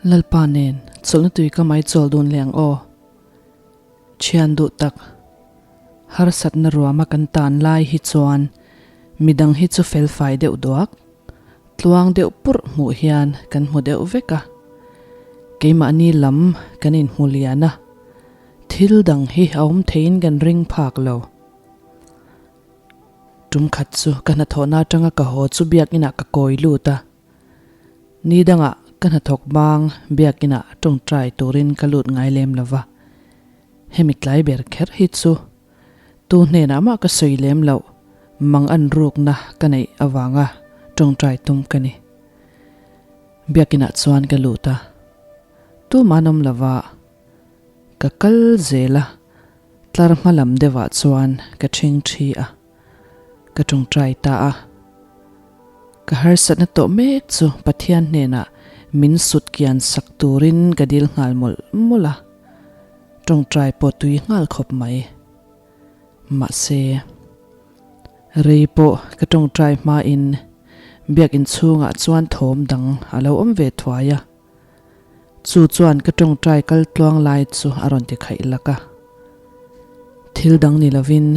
Lalpa nen chawlhna tui ka mai chawl dun leh ang aw. Thian duh tak, harsatna ruama kan tan lai hi chuan midang hi chu felfai deuh duak, tluang deuh purh hmuh hian kan hmu deuh vek a. Keimahni lam kan inhmu lian a, thil dang hi a awm theiin kan ring phak lo. Tum khat chu ka hnathawhna atanga ka haw chu biakinah ka kawi lut a. Ni dangah ka hnathawk bang biakinah tawngtai turin ka lut ngai lem lo va. Hemi tlai ber kher hi chu tu hnenah mah ka sawi lem loh mang an rukna ka neih avanga tawngtai tum ka ni. Biakinah chuan ka lut a, tumah an awm lo va, ka kal zel a. Tlar hma lam deuhah chuan ka ṭhing ṭhi a, ka ṭawngṭai ta a. Ka harsatna tawh mek chu Pathian hnenah min sut kian sak turin ka dil nghal mawlh mawlh a, ṭawngṭai pawh tui nghal khawp mai. Mahse, rei pawh ka ṭawngṭai hmain biakinn chhungah chuan thawm dang a lo awm ve thuai a. Chu chuan ka tawngtai kal tluang lai chu a rawn ti khaih lak a. Thil dang ni lovin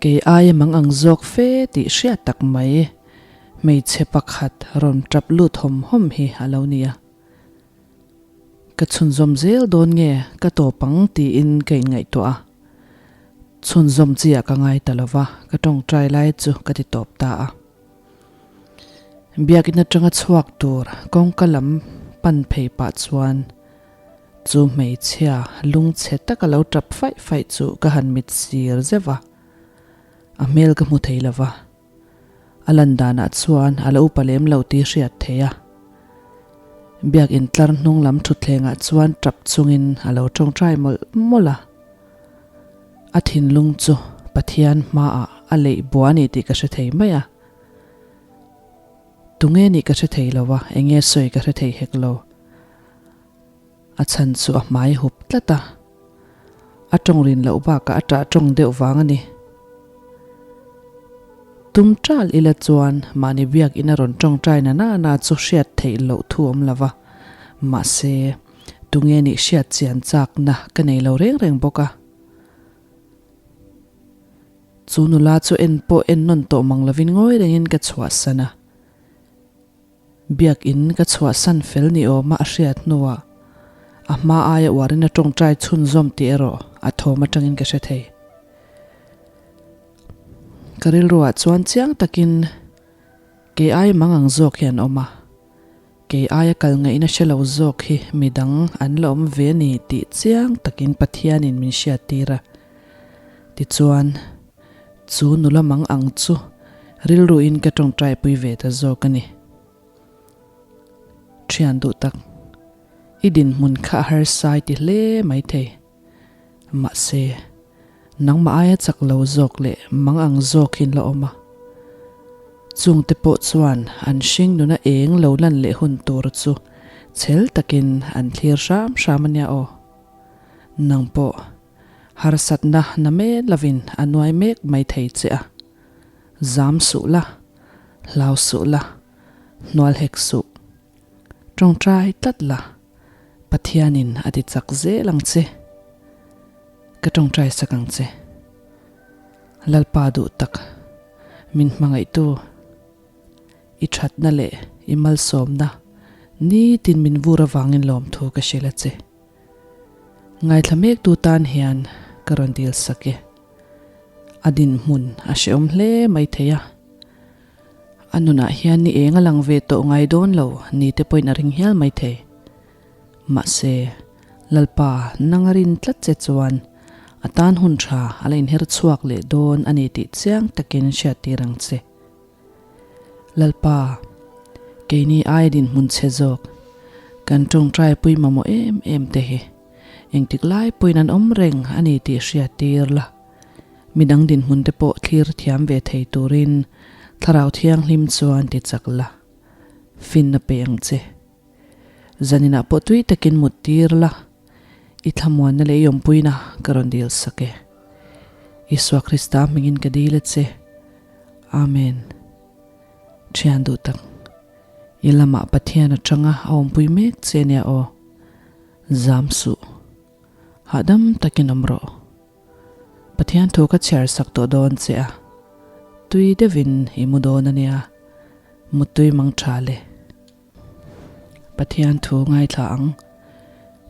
kei aia mang ang zawk fe tih hriat tak mai hmeichhe pakhat rawn tap lut hawm hawm hi a lo ni a. Ka chhunzawm zel dawn nge ka tawp ang tiin ka inngaihtuah a. Chhunzawm chiah ka ngai ta lova ka tawngtai lai chu ka ti tawp ta a. Biakinn atanga chhuak tur kawngka lam pan phei pah chuan chu hmeichhia lungchhe taka lo tap faih faih chu ka han mit sir zeuh a, a hmel ka hmu thei lova, a lan danah chuan a lo upa lem lo tih hriat theih a. Biakinn tlar hnung lam thutthlengah chuan tap chungin a lo tawngtai mawlh mawlh a. A thinlung chu Pathian hmaah a leih bua a ni tih ka hre thei mai a. Tunge nih ka hre thei lo a, enge sawi ka hre thei hek lo. A chhan chu a hmai hup tlat a, a tawng rin loh bakah a tah tawng deuh vang a ni. Tum tal ila chuan mahni biakinn a rawn tawngtai na na na chu hriat theih loh thu awm lo va, mahse Tunge nih hriat chian chakna ka nei lo reng reng bawk a. Chu nula chu en pawh en nawn tawh mang lovin ngawi rengin ka chhuahsan a. Biakinn ka chhuahsan fel ni awma a hriat hnuah a hma aia uarin a tawngtai chhunzawm tih erawh a thawm atangin ka hre thei. Ka rilruah chuan chiang takin kei ai mang ang zawk hi an awm a. Kei aia kal ngaihna hre lo zawk hi midang an la awm ve a ni tih chiang takin Pathianin min hriattir a. Tichuan, chu nula mang ang chu rilruin ka tawngtaipui ve ta zawk a ni. Thian duh tak, i dinhmun kha a harsai ti hle maithei. Mahse, nangmah aia chak lo zawk leh mang ang zawk hi an la awm a. Chungte pawh chuan an hring nuna eng lo lan leh hun tur chu chhel takin an thlir hram hram a nia aw. Nang pawh harsatna na mek lovin a nuai mek mai thei che a. Zam suh la, hlau suh la, hnual hek suh. Tawngtai tlat la, Pathianin a ti chak zel ang che. Ka tawngtai sak ang che. Lalpa duh tak, min hmangaihtu, i thatna leh i malsawmna nitin min vur avangin lawmthu ka hrilh a che. Ngaithla mektu tan hian ka rawn dil sak e. A dinhmun a hrehawm hle mai thei a. A nunah hian ni eng a lang ve tawh ngai dawn lo ni te pawhin a ring hial mai thei. Mahse, Lalpa nang a rin tlat che chuan a tan hun tha a la inher chhuak leh dawn a ni tih chiang takin hriattir ang che. Lalpa, keini aia dinhmun chhe zawk, kan tawngtai pui mamawh em em te hi engtik lai pawhin an awm reng a ni tih hriattir la. Midang dinhmun te pawh thlir thiam ve thei turin Thlarau Thianghlim chuan ti chak la, finna pe ang che. Zaninah pawh tui takin mut tir la, i thlamuanna leh i awmpuina ka rawn dil sak e. Isua Krista hmingin ka dil a che. Amen. Thian duh tak. I lamah Pathian atanga a awmpui mek che nia aw. Zam suh. Hahdam takin awm rawh. Pathian thu ka chhiar sak tawh dawn che a, tui deuhin i mu dawn a nia, muttui mang tha le. Pathian thu ngaithla ang,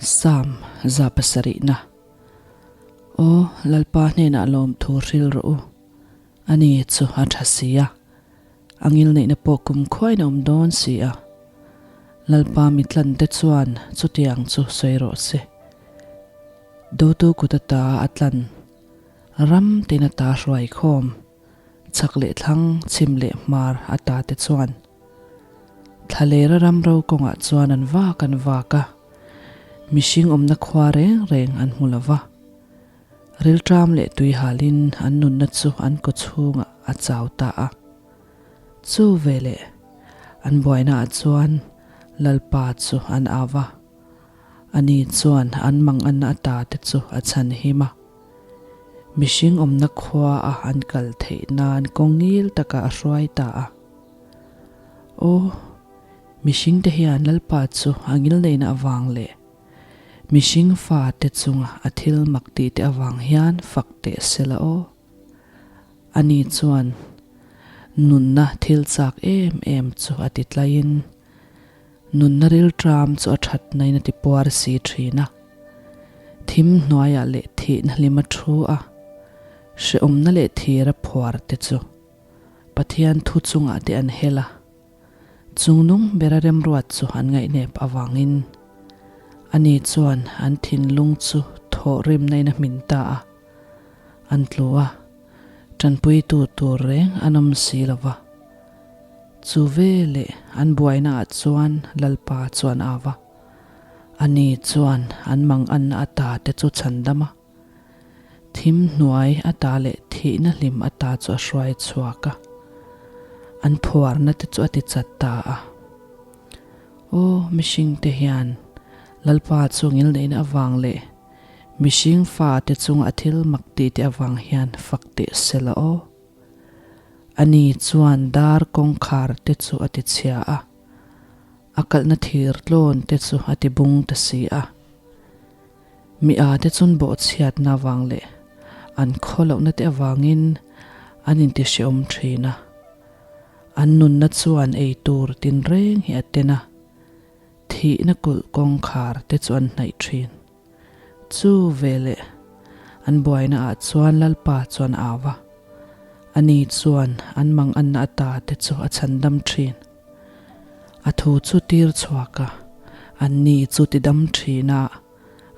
Psalm 107na. Aw, Lalpa hnenah lawmthu hril rawh u, ani chu a tha si a, a ngilneihna pawh kum khuain a awm dawn si a. Lalpa mitlante chuan chutiang chu sawi rawh se. Dotu kut ata a tlan, ram tin ata hruai khawm, chhak leh thlang, chhim leh hmar ata te chuan Thlalera ram ro kawngah chuan an vak an vak a, mihring awmna khua reng reng an hmu lo va. Rilṭam leh tui halin an nunna chu an kaw chhungah a chau ta a. Chu veleh an buainaah chuan Lalpa chu an au va. Ani chuan an manganna ata te chu a chhan him a. Mihring awmna khua a an kal theih nan kawng ngil takah a hruai ta a. Aw, mihring te hian Lalpa chu a ngilneihna avang leh mihring fa te chunga a thil mak tih te avang hian fak teh sela aw. Ani chuan nunna thil chak em em chu a ti tlaiin Nunna rilṭam chu a ṭhatnain a ti puar si ṭhin a. Thim hnuaiah leh thihna hlim a ṭhu a, hrehawmna leh thir a phuar te chu Pathian thu chungah te an hel a. Chungnung bera remruat chu an ngaihnep avangin ani chuan an thinlung chu thawhrimnain a hmin ta a, an tlu a, ṭanpuitu tur reng an awm si lo va. Chu veleh an buainaah chuan Lalpa chuan a va. Ani chuan an manganna ata te chu chhandam a, thim hnuai ata leh thihna hlim ata chu a hruai chhuak a, an phuarna te chu a ti chat ta a. Aw, mihringte hian Lalpa chu ngilneihna avang leh mihring fate chunga a thil mak tih te avang hian fak teh sela aw. Ani chuan dar kawngkhar te chu a ti chhia a, a kalhna thir tlawn te chu a ti bung ta si a. Mi a te chun bawhchhiatna avang leh an khaw lohna te avangin an intihrehawm thin a. An nunna chuan ei tur tinreng hi a ten a, thihna kulh kawngkhar te chu an hnaih thin. Chu veleh an buaina ah chuan Lalpa chuan a au va, ani chuan an manganna ata te chu a chhandam thin. A thu chu tir chhuak a, anni chu tidam thin a,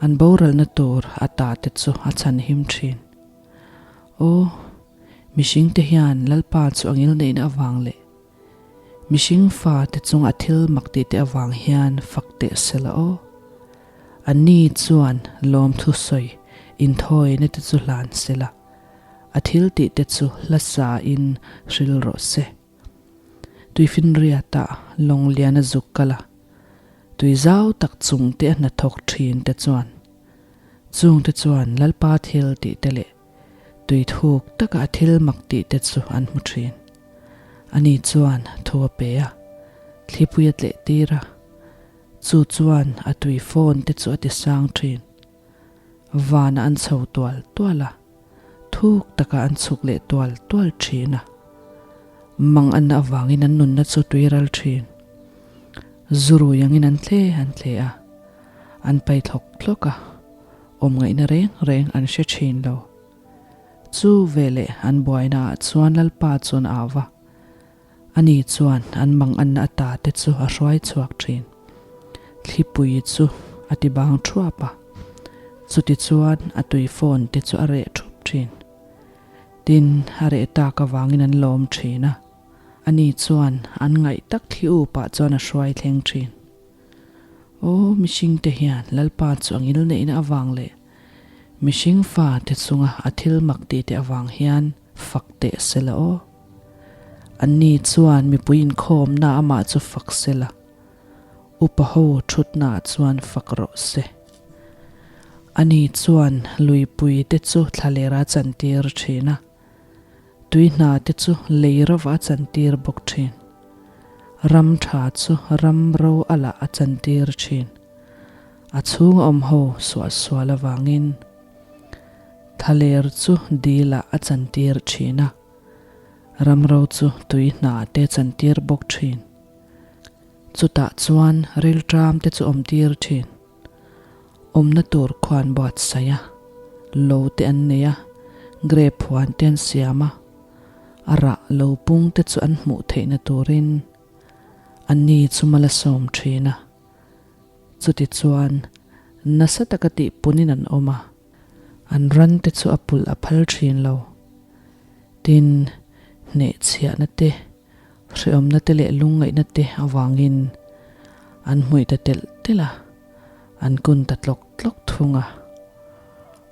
an boralna tur ata te chu a chhanhim thin. Aw, mihringte hian Lalpa chu a ngilneihna avang leh Mihring fate chunga thil mak tih te avang hian fak teh sela aw. Anni chuan lawmthu sawi inthawina te chu hlan sela, a thil tih te chu hla sa in hril rawh se. Tuifinriata lawng lian a zuk kal a, tui zau tak chung te a hnathawk thin te chuan chung te chuan Lalpa thil tih te leh Tui thuk taka a thil mak tih te chu an hmu thin. Ani chuan thu a pe a, thlipui a tleh tir a, chu chuan a tui phone te chu a ti sang thin. Vanah an chho tual tual a, thuk taka an chhuk leh tual tual thin a. Mang anna avangin an nunna chu tui ral thin. Zurui angin an tle an tle a, an pai thlawk thlawk a. Awm ngaihna reng reng an hre thin lo. Chu veleh an buaina ah chuan Lalpa chuan a au va, ani chuan an manganna ata te chu a hruai chhuak thin. Thlipui chu a ti bang thuap a, chuti chuan a tui phone te chu a reh thup thin. Tin, a reh tak avangin an lawm thin a, ani chuan an ngaih tak thli upah chuan a hruai thleng thin. Aw, mihringte hian Lalpa chu a ngilneihna avang leh mihring fate chunga a thil mak tihte avang hian fak teh sela aw. Anni chuan mipui inkhawmna amah chu fak sela, upa ho thutnaah chuan fak rawh se. Ani chuan luipui te chu thlalera chantir thin a, tui hna te chu lei rovah a chantir bawk thin. Ram tha chu ram ro a lah a chantir thin. A chhung a awm ho suahsual avangin thlaler chu dil ah a chantir thin a, ram ro chu tui hna te chantir bawk thin. Chutah chuan rilṭam te chu awm tir thin. Awmna tur khuan buatsaih a, lo te an nei a, grape huan te an siam a, a rah lo pung te chu an hmuh theihna turin anni chu mal a sawm thin a. Chutichuan nasa taka tihpunin an awm a, an ran te chu a pulh a phal thin lo. Tin, hnehchhiahna te Hrehawmna te leh lungngaihna te avangin an hmuih ta telh telh a, an kun ta tlawk tlawk thung a.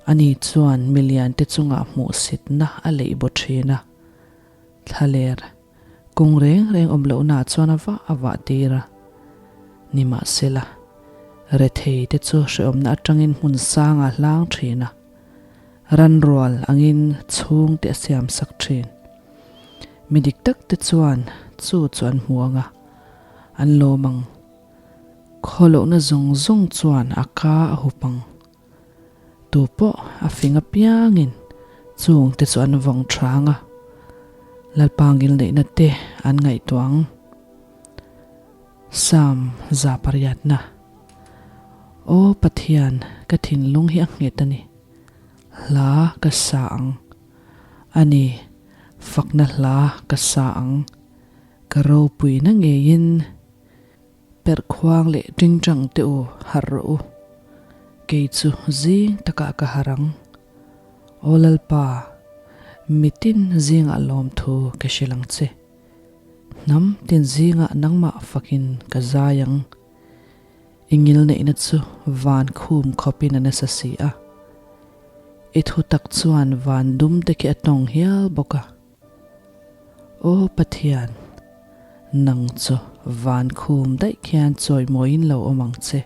Ani chuan milian te chungah hmuhsitna a leih baw thin a, thlaler kung reng reng awm lohnaah chuan a vah a vah tir a. Nimahsela, rethei te chu hrehawmna atangin hmun sangah a hlang thin a, ranrual angin chhungte a siamsak thin. Mi dik tak te chuan chu chu an hmu ang a, an lawm ang. Khawlohna zawng zawng chuan a ka a hup ang. Tu pawh a fing apiangin chung te chu an vawng tha ang a, Lalpa ngilneihna te an ngaihtuah ang. Psalm 108na Aw Pathian, ka thinlung hi a nghet a ni. Hla ka sa ang. A ni, fakna hla ka sa ang. Ka ropuina ngeiin perhkhuang leh tingtang te u harh rawh u. Kei chu zing takah ka harh ang. Aw Lalpa, mitin zingah lawmthu ka hrilh ang che. Hnam tin zingah nangmah fakin ka zai ang. I ngilneihna chu van khum khawpin a nasa si a. I thu tak chuan van dum te khi a tawng hial bawk a. Aw Pathian, nang chu van khum daih khian chawimawiin lo awm ang che.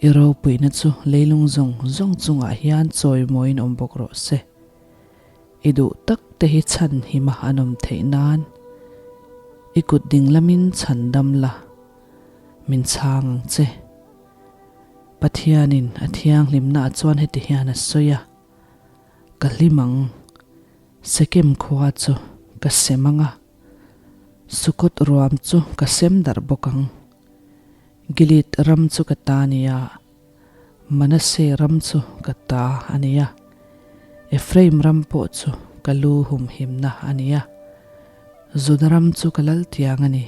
I ropuina chu leilung zawng zawng chungah hian chawimawiin awm bawk rawh se. I duh tak te hi chhan hima an awm theih nan i kut ding lamin chhan dam la, min chhang ang che. Pathianin a thianghlimnaah chuan heti hian a sawi a, Ka hlim ang, Sekem khua chu ka sem ang a, Sukot ruam chu ka sem darh bawk ang. Gilead ram chu ka ta a ni a, Manasseh ram chu ka ta a ni a, Ephraim ram pawh chu ka lu humhimna a ni a, Juda ram chu ka lal tiang a ni.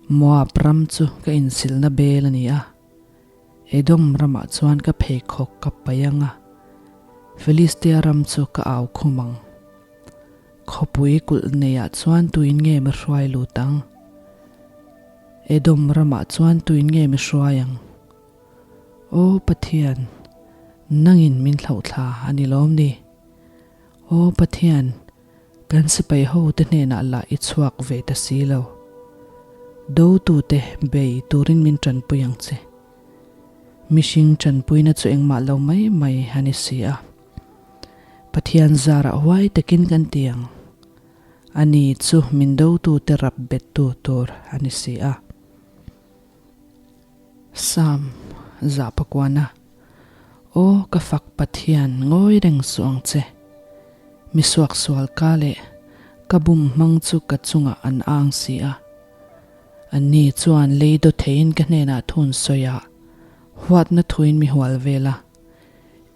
Moab ram chu ka insilna bel a ni a, Edom ramah chuan ka pheikhawk ka paih ang a, Filistia ram chu ka au khum ang. Khawpui kulh neiah chuan tuin nge mi hruai lut ang? Edom ramah chuan tuin nge mi hruai ang? Aw Pathian, nangin min thlauhthla a ni lawm ni? Aw Pathian, Kan sipai hote hnenah lah i chhuak ve ta si lo. Dotute bei turin min tanpui ang che. Mihring tanpuina chu engmah lo mai mai a ni si a. Pathian zarah huai takin kan ti ang. Ani chu min dotute rap bettu tur a ni si a. Psalm 109 Aw ka fak Pathian ngawi reng suh ang che. Mi suaksual ka leh ka bum hmang chu ka chungah an ang si a. Anni chuan lei daw theiin ka hnenah thun sawi a, huatna thuin mi hual vel a.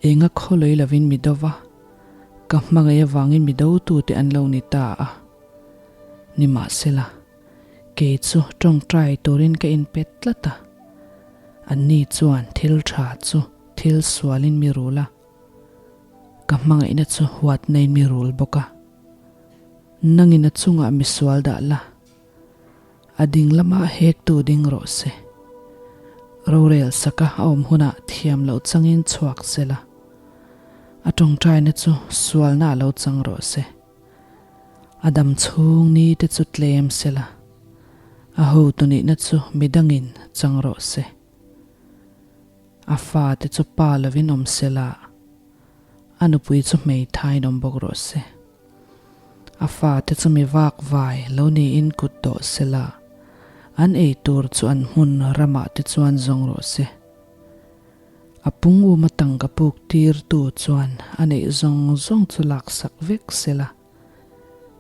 Enga khawlui lovin mi do va, ka hmangaih avangin mi dotute an lo ni ta a. Nimahsela. Kei chu tawngtai turin ka inpet tlat a, anni chuan thil tha chu thil sualin mi rul a, ka hmangaihna chu huatnain mi rul bawk a. Nangin a chungah mi sual dah la, a ding lamah hektu ding rawh se. Rorel saka a awm hunah thiam loh changin chhuak se la, a tawngtaina chu sualna a lo chang rawh se. A dam chhung ni te chu tlem se la, a hotu nihna chu midangin chang rawh se. A fa te chu pa lovin awm se la, a nupui chu hmeithaiin awm bawk rawh se. A fate chu mi vak vai lo niin kut tawh sela, an ei tur chu an hmun ramah te chuan zawng rawh se. A pung uma tangka puk tirtu chuan a neih zawng zawng chu laksak vek sela,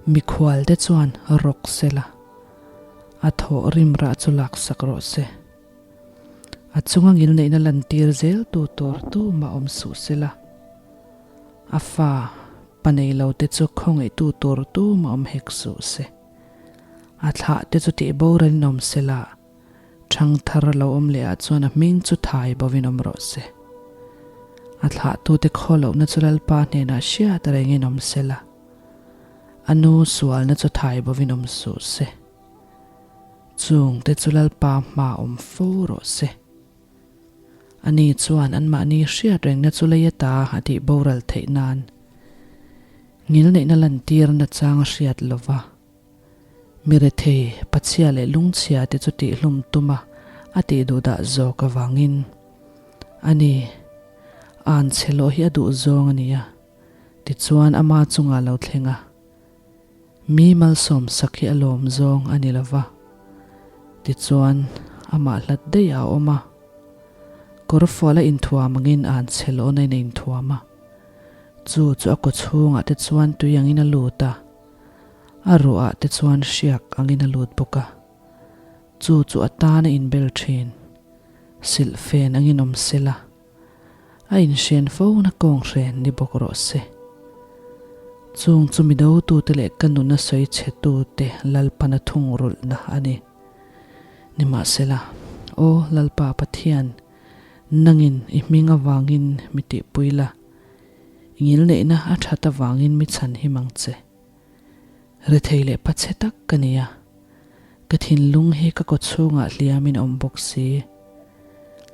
mikhual te chuan rawk sela, a thawh rim rah chu laksak rawh se. A chunga ngilneihna lantir zel tu tur tumah awm suh sela. A fa pa nei lo te chu khawngaihtu tur tumah awm hek suh se. A thlah te chu tih boralin awm sela, ṭhang thar lo awm leh ah chuan a hming chu thai bovin awm rawh se. A thlahtute khaw lohna chu Lalpa hnenah hriat rengin awm sela, a nu sualna chu thai bovin awm suh se. Chung te chu Lalpa hma awm fo rawh se. Ani chuan anmahni hriat rengna chu lei ata a tih boral theih nan ngilneihna lantir nachang a hriat lo va. Mi rethei, pachhia leh lungchhia te chu tihhlum tuma a tih duhdah zawk avangin ani an chhe lawh hi a duh zawng a ni a, tichuan ama chungah lo thleng a. Mi malsawm sak hi a lawm zawng a ni lo va, tichuan amah hlat daih a awm a. Kawrfual a inthuam angin an chhe lawhna in a inthuam a, chu chu a kawchhungah te chuan tui angin a lut a, a ruah te chuan hriak angin a lut bawk a, chu chu a tan a inbel thin, silhfen angin awm sela. A inhren fo na kawng hren ni bawk rawh se. Chung chu mi dotute leh ka nuna sawi chhetute Lalpana thungrulhna a ni. Nimahsela, Aw Lalpa Pathian, nangin i hming avangin mi tihpui la, i ngilneihna a that avangin mi chhan him ang che. Rethei leh pachhe tak ka ni a, ka thinlung hi ka kawchhungah hliamin a awm bawk si.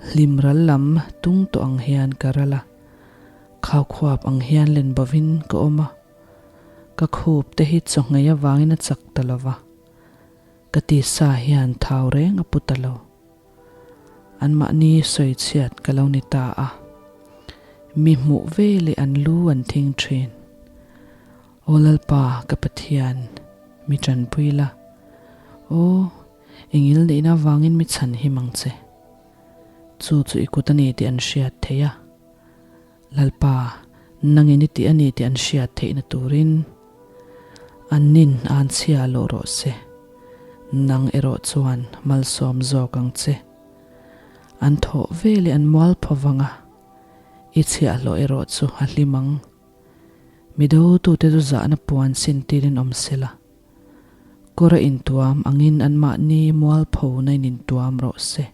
Hlim ral lam tung tawh ang hian ka ral a, khaukhuap ang hian len bovin ka awm a, ka khup te hi chawhngei avangin a chak ta lo va, ka tisa hian thau reng a pu ta lo. Anmahni sawichhiat ka lo ni ta a, mi hmuh ve leh an lu an thing thin. Aw Lalpa ka Pathian, mi tanpui la. Aw, i ngilneihna avangin mi chhan him ang che. Chu chu i kut a ni tih an hriat theih a. Lalpa, nangin i tih a ni tih an hriat theihna turin an nin an chhia lawh rawh se. Nang erawh chuan malsawm zawk ang che. An thawh ve leh an mualpho vang a, i chhiahhlawh erawh chu a hlim ang. Mi dotute chu zahna puan sin tirin awm sela, kawr a intuam angin anmahni mualphona in intuam rawh se.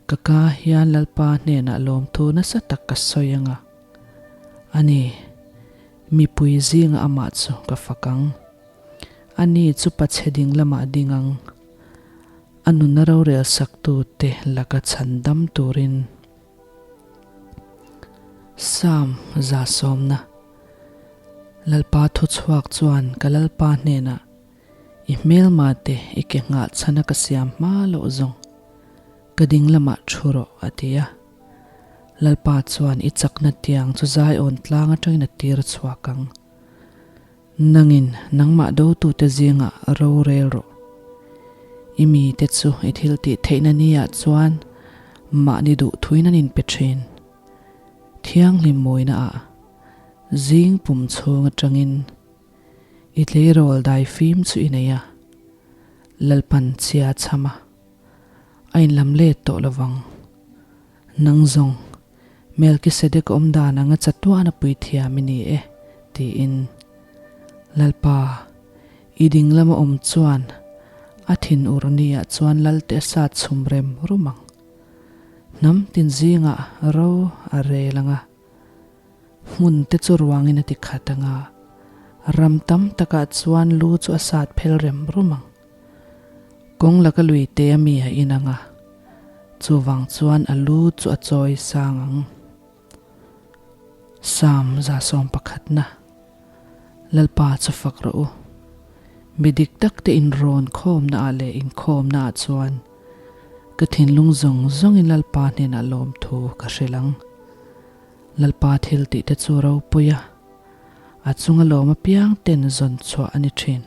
Ka ka hian Lalpa hnenah lawmthu nasa tak ka sawi anga, ani, mipui zinga amah chu ka fak ang. Ani chu pachhe ding lamah ding ang, a nuna rorel saktute laka chhan dam turin. Psalm 100 Lalpa thuchhuak chuan ka Lalpa hnenah, I hmelma te i ke nghah chhana ka siam hma loh zawng, ka ding lamah thu rawh, a ti a. Lalpa chuan i chakna tiang chu Zion tlang atangin a tir chhuak ang. Nangin nangmah dotute zingah rorel rawh. I mite chu i thil tih theihna niah chuan mahni duh thuin an inpe thin. Thianghlim mawina ah zing pum chhung atangin i tleirawl dai fim chu i nei a, Lalpan chhia chham a, a inlam let tawh lovang. Nang zawng, Melkisedek awm dan anga chatuan a puithiam i ni e, tiin. Lalpa, i ding lama awm chuan a thinur niah chuan Lalte a sat chhum rem rum ang. Hnam tin zingah ro a rel ang a, hmun te chu ruangin a ti khat ang a, ram tam takah chuan lu chu a sat phel rem rum ang. Kawng laka lui te a mi a in ang a, chuvang chuan a lu chu a chawi sang ang. Psalm 111 Lalpa chu fak rawh u. Mi dik tak te inrawn khawmna ah leh inkhawmna ah chuan ka thinlung zawng zawngin Lalpa hnenah lawmthu ka hrilh ang. Lalpa thil tih te chu ropui a. A chunga lawm apiang ten zawn chhuah a ni thin.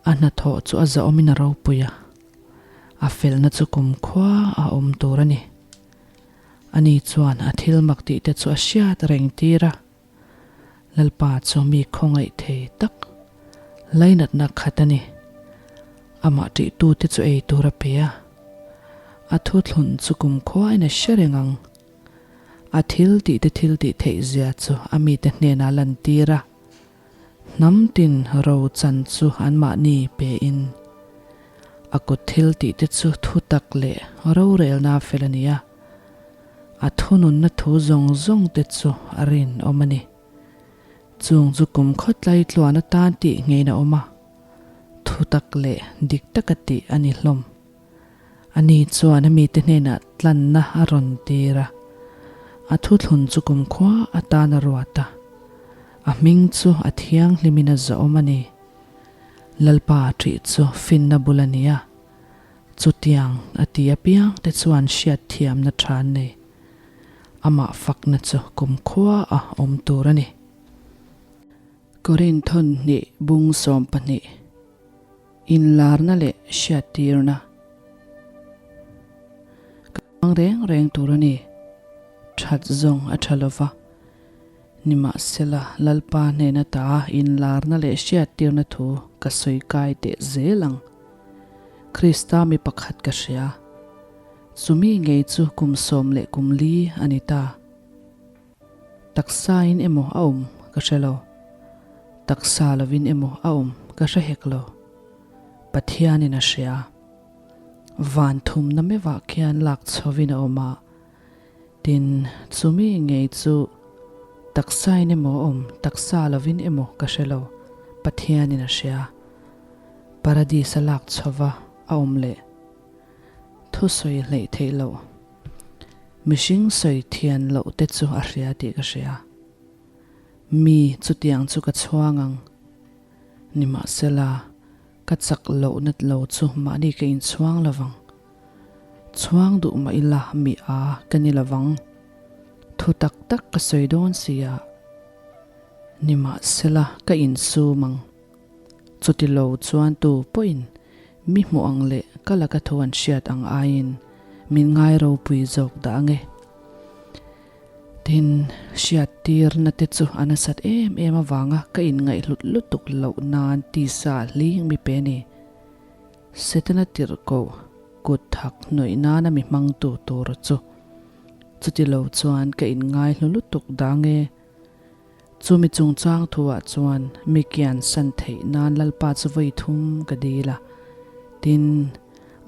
A hnathawh chu a zahawmin a ropui a, a felna chu kumkhua a awm tur a ni. Ani chuan a thil mak tih te chu a hriat reng tir a, Lalpa chu mi khawngaih thei tak lainatna khat a ni. Amah ṭihtute chu ei tur a pe a, a thuthlun chu kumkhuain a hre reng ang. A thil tihte thil tih theih zia chu a mite hnenah a lantir a, hnam tin ro chan chu anmahni pein a kut thil tihte chu thutak leh rorelna fel a ni a, a thununna thu zawng zawng te chu a rinawm a ni. Chung chu kum khawtlai tluan atan tih ngeiin a awm a, thutak leh dik taka tih a ni hlawm. Ani chuan a mite hnenah tlanna a rawn tir a, a thuthlun chu kumkhua atan a ruat a, a hming chu a thianghlimin a zawhawm a ni. Lalpa ṭih chu finna bul a ni a, chutiang a ti apiang te chuan hriatthiamna ṭha an nei. Amah fakna chu kumkhua a awm tur a ni. Korinthon hnih bung 12. Inlarna leh hriattirna ka hmang reng reng tur a ni. That zawng a tha lova, nimahsela Lalpa hnena ta inlarna leh hriattirna thu ka sawi kai teh zel ang. Krista mi pakhat ka hria, chumi ngei chu kum sawm leh kum li a ni ta. Taksain emaw a awm ka hre lo, taksa lovin emaw a awm ka hre hek lo. Pathianin a hria. Van thumna meuhah khian lak chhovin a awm a, tin, chumi ngei chu taksain emaw a awm, taksa lovin emaw ka hre lo, Pathianin a hria. Paradis-a lak chhova a awm leh thusawi hleih theih loh. Mihring sawi thian loh te chu a hria tih ka hria. Mi chutiang chu ka chhuang ang. Nimahsela, ka chak loh nat lo chu mahni ka inchhuang lovang. Chhuang duh mah ila mi a ka ni lovang. Thu tak tak ka sawi dawn si a. Nimahsela, ka insum ang. Chuti lo chuan tu pawhin mi hmuh ang leh ka laka thu an hriat ang aiin min ngai ropui zawk dah ang e. Tin, hriattirna te chu a nasat em em avanga ka inngaihhlut lutuk loh nan tisa hling mi pe ni. Setana tirhkoh kut thak hnawih nana mi hmangtu tur chu. Chuti lo chuan ka inngaihlu lutuk dah ang e. Chumi chungchang thuah chuan mi kian san theih nan Lalpa chu vawi thum ka dil a, tin,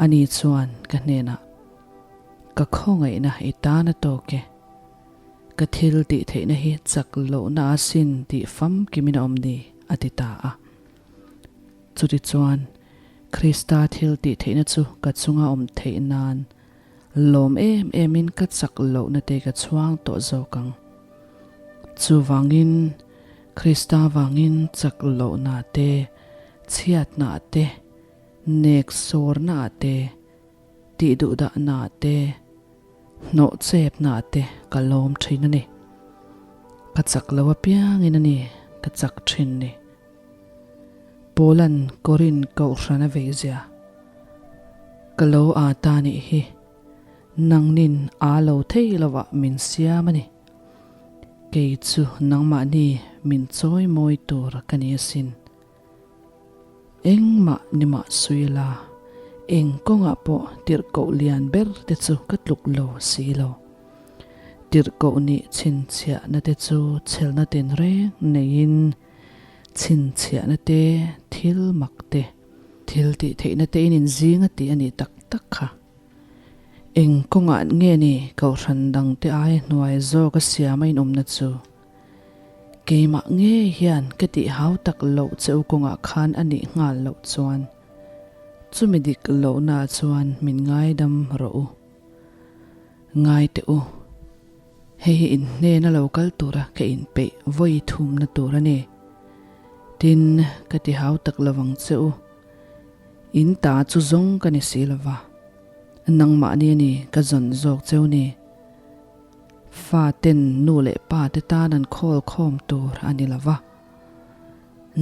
ani chuan ka hnenah, Ka khawngaihna i tan a tawk e, ka thil tih theihna hi chak lohna a sin tih famkimin a awm ni, a ti ta a. Chutichuan, Krista thil tih theihna chu ka chunga awm theih nan Lawm em emin ka chak lohna te ka chhuang tawh zawk ang. Chuvangin, Krista vangin chak lohna te, chhiatna te, nek sawrna te, tihduhdahna te, hnawhchepna te ka lawm thin a ni. Ka chak lo apiangin a ni ka chak thin ni. Paula'n Korin kohhran a vei zia. Ka lo aa ta nih hi, nangnin aa lo thei lovah min siam a ni. Kei chu nangmahni min chawi mawi tur ka ni asin. Engmah ni mah sui la, eng kawngah pawh tirhkoh lian ber te chu ka tluk lo si lo. Tirhkoh nih chhinchhiahna te chu chhelna tinreng neiin, Chhinchhiahna te, thil mak te, thil tih theihna te in inzing a tih a nih tak tak kha. Eng kawngah nge ni Kohhran dangte aia hnuai zawk a siam a inawmna chu? Keimah ngei hian ka tih hau tak loh che u kawngah khan a nih nghal loh chuan chumi dik lohnaah chuan min ngaidam rawh u. Ngai teh u. Hei hi in hnena lo kal tura ka inpeih vawi thumna tur a ni. Tin, ka ti hau tak lo vang che u. In ta chu zawng ka ni si lo va, nangmahni a ni ka zawn zawk cheu ni. Faten nu leh pa te tan an khawl khawm tur a ni lo va,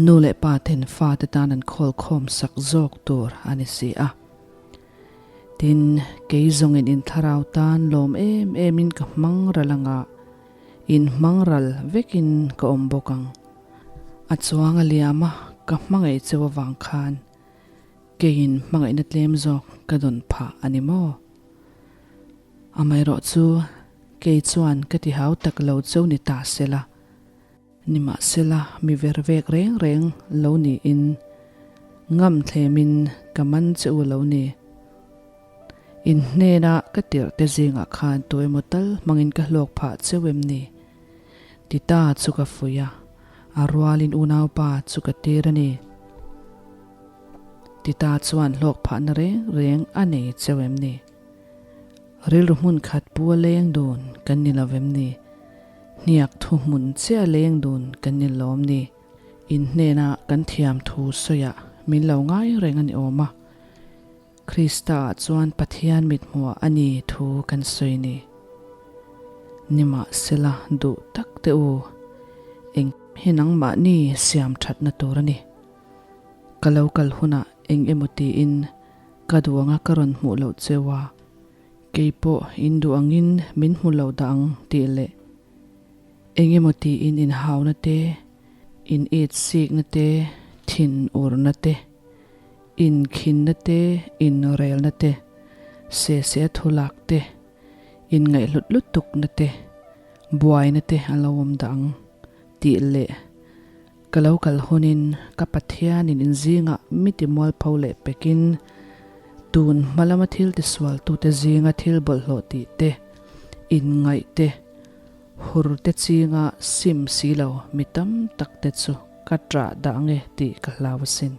nu leh pa ten fate tan an khawl khawm sak zawk tur a ni si a. Tin, kei zawngin in thlarau tan lawm em emin ka hmang ral anga in hmang ral vekin ka awm bawk ang. A chuang a liam a, ka hmangaih cheu avang khan keiin hmangaihna tlem zawk ka dawn phah a ni maw? Amaherawh chu kei chuan ka ti hau tak lo cheu ni ta sela, nimahsela mi ver vek reng reng lo niin ngam thlemin ka man che u lo ni. In hnena ka tirh te zingah khan tu emaw tal hmangin ka hlawk phah cheu em ni? Tita chu ka fuih a, a rualin unaupa chu ka tir a ni. Tita chuan hlawk phahna reng reng a nei cheu em ni? Rilru hmun khat pu a leng dun kan ni lo vem ni? Hniak thu hmun chiah leng dun kan ni lawm ni? In hnena kan thiam thu sawiah min lo ngai reng a ni awm a. Krista ah chuan Pathian mithmuah a ni thu kan sawi ni. Nimahsela duh tak teh u, eng hi nangmahni siam thatna tur a ni. Ka lo kal hunah eng emaw tiin ka duh anga ka rawn hmuh loh cheu a, kei pawh in duh angin min hmu lo dah ang tih leh eng emaw tiin inhauna te, in it sikna te, thin urna te, inkhinna te, inrelna te, sehseh a thulak te, inngaihhlut lutukna te, buaina te a lo awm dah ang tih leh Ka lo kal hunin ka Pathianin in zingah mi ti mualpho leh pekin tun hma lama thil tisualtute zinga thil bawlhhlawh tih te, inngaih te, hur te chinga sim si lo mi tam tak te chu ka ṭah dah nge tih ka hlau asin.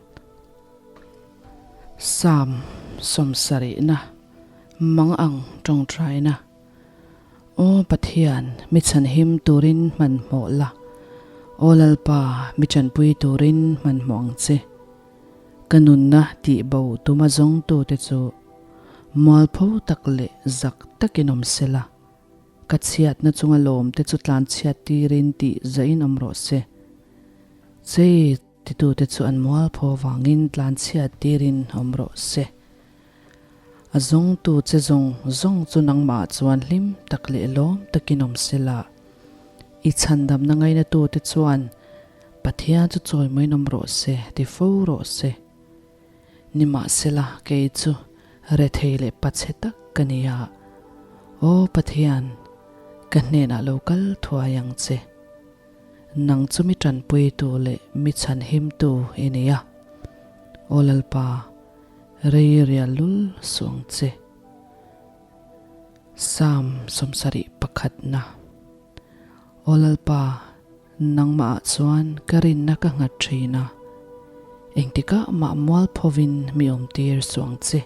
Psalm sawmsarihna, Mang ang ṭawngṭaina. Aw Pathian, mi chhanhim turin hmanhmawh la, Aw Lalpa, mi ṭanpui turin hmanhmawh ang che. Ka nunna tihbo tuma zawngtute chu mualpho tak leh zak takin awm se la, ka chhiatna chunga lawmte chu tlanchhiat tirin tih zahin awm rawh se. Chei titute chu an mualpho vangin tlanchhiat tirin awm rawh se. A zawngtu che zawng zawng chu nangmah chuan hlim tak leh lawm takin awm se la. I chhandamna ngainatute chuan Pathian chu chawimawiin awm rawh se ti fo rawh se. Nimahsela kei chu rethei leh pachhe tak ka ni a, Aw Pathian, ka hnenah lo kal thuai ang che. Nang chu mi tanpuitu leh mi chhanhimtu i ni a, Aw Lalpa, Rei rial lul suh ang che. Psalm 71 na. Aw Lalpa, nangmah ah chuan ka rinna ka nghat thin a, engtikah mah mualphovin mi awmtir suh ang che.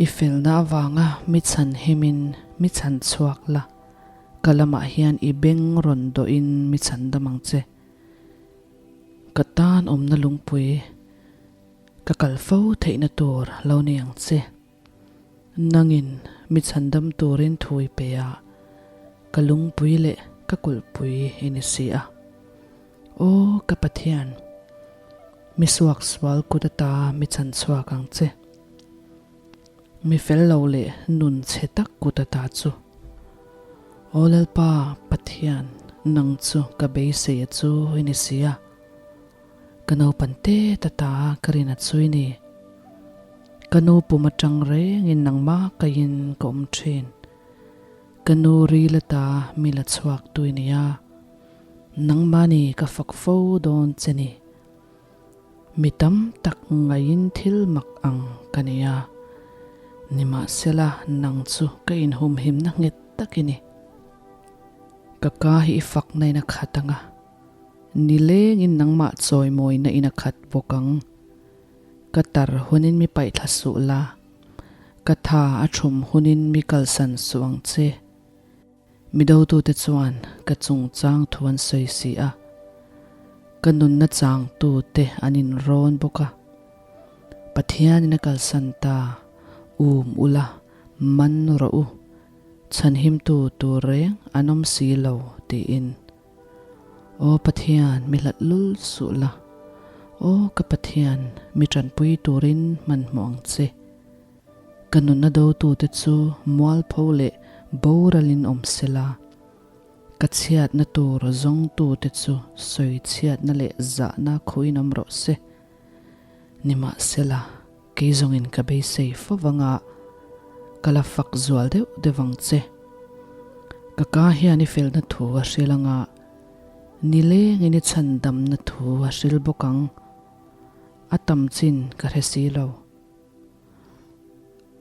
I felna avanga mi chhan himin mi chhan chhuak la, ka lamah hian i beng rawn dawhin mi chhan dam ang che. Ka tan awmna lungpui. Ka kal fo theihna tur lo ni ang che. Nangin mi chhandam turin thu i pe a, ka lungpui leh ka kulhpui i ni si a. Aw ka Pathian, mi suaksual kut ata mi chhan chhuak ang che. Mi fel lo leh nun chhe tak kut ata chu. Aw Lalpa Pathian, nang chu ka beisei a chu i ni si a. Ka naupan te ta ta ka rin a chui ni. Ka nu pum atang rengin nangmah kaiin ka awm thin. Ka nu ril ata mi la chhuak tui nia. Nangmahni ka fak fo dawn che ni. Mi tam tak ngaiin thil mak ang ka nia. Nimahsela nang chu ka inhumhimna nghet tak i ni. Ka ka hi i fakna in a khat ang a. Nilengin nangmah chawimawina in a khat bawk ang. Ka tar hunin mi paihthla suh la, ka tha a thum hunin mi kalsan suh ang che. Mi dotute chuan ka chungchang thu an sawi si a, ka nunna changtute an inrawn bawk a. Pathianin a kalsan ta, um ula, man rawh u. Chhanhimtu tur reng an awm si lo, tiin. Aw Pathian, mi hlat lul suh la. Aw ka Pathian, mi tanpui turin hmanhmawh ang che. Ka nunna dotute chu mualpho leh boralin awm sela. Ka chhiatna tur zawngtute chu sawi chhiatna leh zahna khuin awm rawh se. Nimahsela, kei zawngin ka beisei fo vanga ka la fak zual deuh deuh ang che. Ka ka hian i felna thu a hril anga nilengin i chhandamna thu a hril bawk ang. A tam chin ka hre si lo.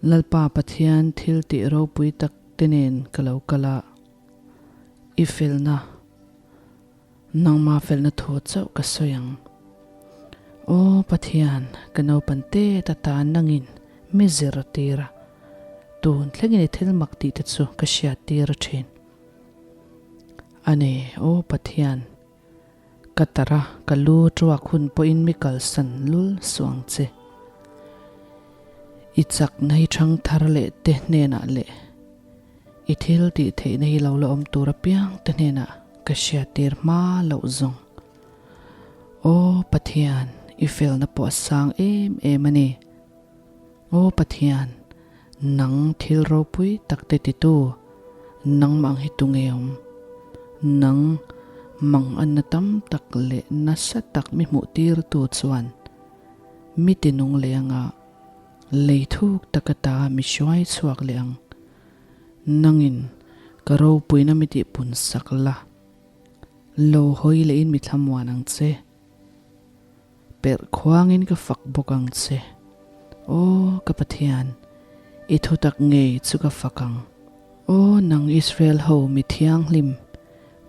Lalpa Pathian thil tih ropui tak te nen ka lo kal a, i felna, nangma felna thu chauh ka sawi ang. Aw Pathian, ka naupan tet atan nangin mi zir a tir a, tun thlengin i thil mak tih te chu ka hriat tir a thin. A ni, aw Pathian, Ka tar a, ka lu tuak hun pawhin mi kalsan lul suh ang che. I chakna hi thang thar leh te hnenah leh i thil tih theihna hi lo la awm tur apiang te hnenah ka hriattir hma loh zawng. Aw Pathian, i felna pawh a sang em em a ni. Aw Pathian, nang thil ropui tak te titu, nangmah ang hi tu nge awm? Nang mang anna tam tak leh nasa tak mi hmuh tirtu chuan mi tinung leh anga lei thuk taka ta mi hruai chhuak leh ang. Nangin ka ropuina mi tihpun sak la, lo hawi lehin mi thlamuan ang che. Perh khuangin ka fak bawk ang che. Aw, ka Pathian, i thutak ngei chu ka fak ang. Aw, nang Israel ho mi thianghlim,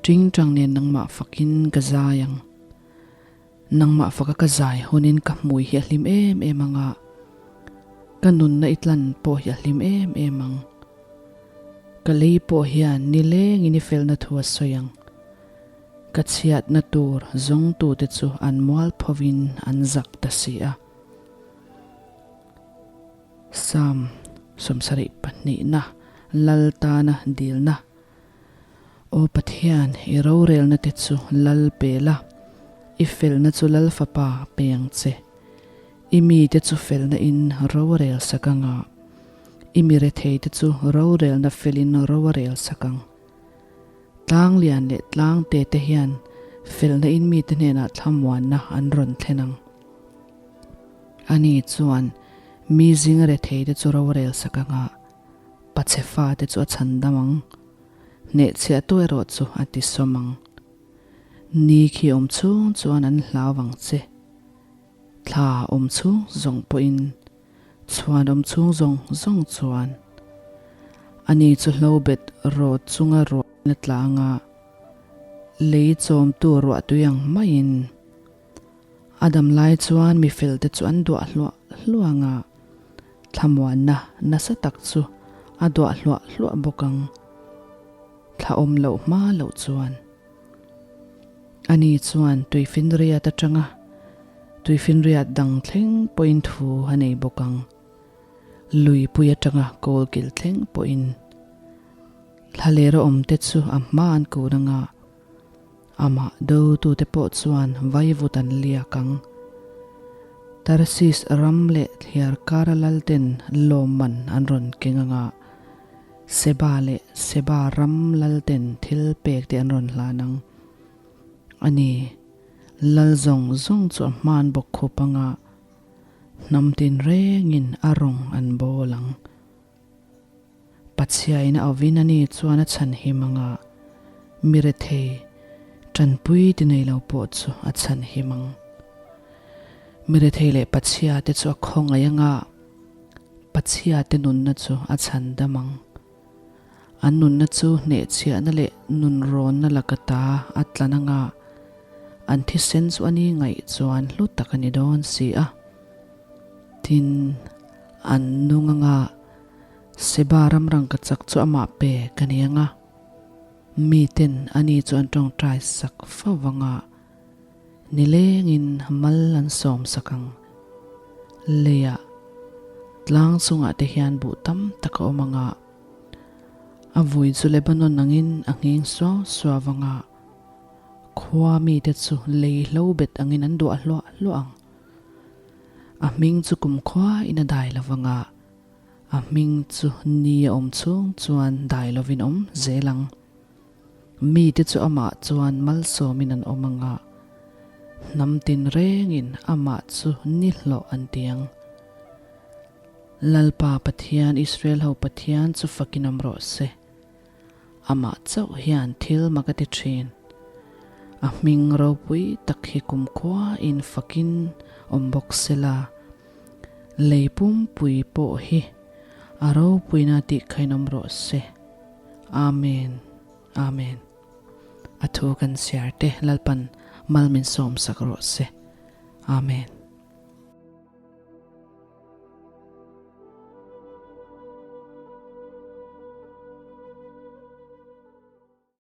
tingtang nen nangmah fakin ka zai ang. Nangmah faka ka zai hunin ka hmui hi a hlim em em ang a, ka nunna i tlan pawh hi a hlim em em ang. Ka lei pawh hian nilengin i felna thu a sawi ang. Ka chhiatna tur zawngtute chu an mualphovin an zak ta si a. Psalm 72na Lal tana dilna Aw Pathian, i rorelna te chu Lal pe la, i felna chu Lal Fapa pe ang che. I mite chu felna in ro a rel sak ang a, i mi retheite chu rorelna felin ro a rel sak ang. Tlang lian leh tlang te te hian felna in mite hnenah thlamuanna an rawn thlen ang. Ani chuan mi zinga rethei te chu rorel sak anga pachhe fate chu a chhan dam ang. Hnehchhiahtu erawh chu a tisawm ang. Ni khi awm chhung chuan an hlau vang che. Thla awm chhung zawng pawhin Chhuan awm chhung zawng zawng chuan ani chu hlobet rawt chunga ruahna tlanga lei chawmtu ruahtui ang maiin a dam lai chuan mi felte chu an duah hluah hluah ang a, thlamuanna nasa tak chu a duah hluah hluah bawk ang. Thla awm loh hma loh chuan. Ani chuan tuifinriat atanga tuifinriat dang thleng pawhin thu a nei bawk ang. Luipui atanga kawlkil thleng pawhin thlalera awmte chu a hma an kun anga amah dotute pawh chuan vaivut an liak ang. Tarsis ram leh thliar kara lalten lawmman an rawn keng anga Seba leh Seba ram lalten thil pek te an rawn hlan ang. A ni, lal zawng zawng chu a hman bawk khup anga hnam tin rengin a rawng an bawl ang. Pathiain a awin a ni chuan a chhanhim anga mi rethei tanpui ti nei lo pawh chu a chhanhim ang. Mi rethei leh Pathiate chu a khawngaih anga Pathiate nunna chu a chhan dam ang. An nunna chu hnehchhiahna leh nunrawnna laka ta a tlan anga an thisen chu a ni ngaih chuan hlu tak a ni dawn si a. Tin, an nung anga Seba ram rangkachak chu amah pe ka ni anga miten ani chu an tawngtai sak fo anga Nilengin mal an sawm sak ang. Leiah tlang chungah te hian buh tam tak a awm ang a. A vui chu Lebanon angin a nghing suau suau vang a, khua mite chu lei hlo bet angin an duah hluah hluah ang. A hming chu kumkhua in a dai lo vang a, a hming chu ni a awm chhung chuan dai lovin awm zel ang. Mite chu amah chuan malsawmin an awm ang a, hnam tinrengin amah chu nihlawh an ti ang. Lalpa Pathian, Israel ho Pathian chu fakin awm rawh se. Amah chauh hian thil mak a ti thin. A hming ropui tak hi kumkhua in fakin awm bawk se la. Lei pumpui pawh hi a ropuina tih khain awm rawh se. Amen. Amen. A thu kan chhiar te Lalpan mal min sawm sak rawh se. Amen.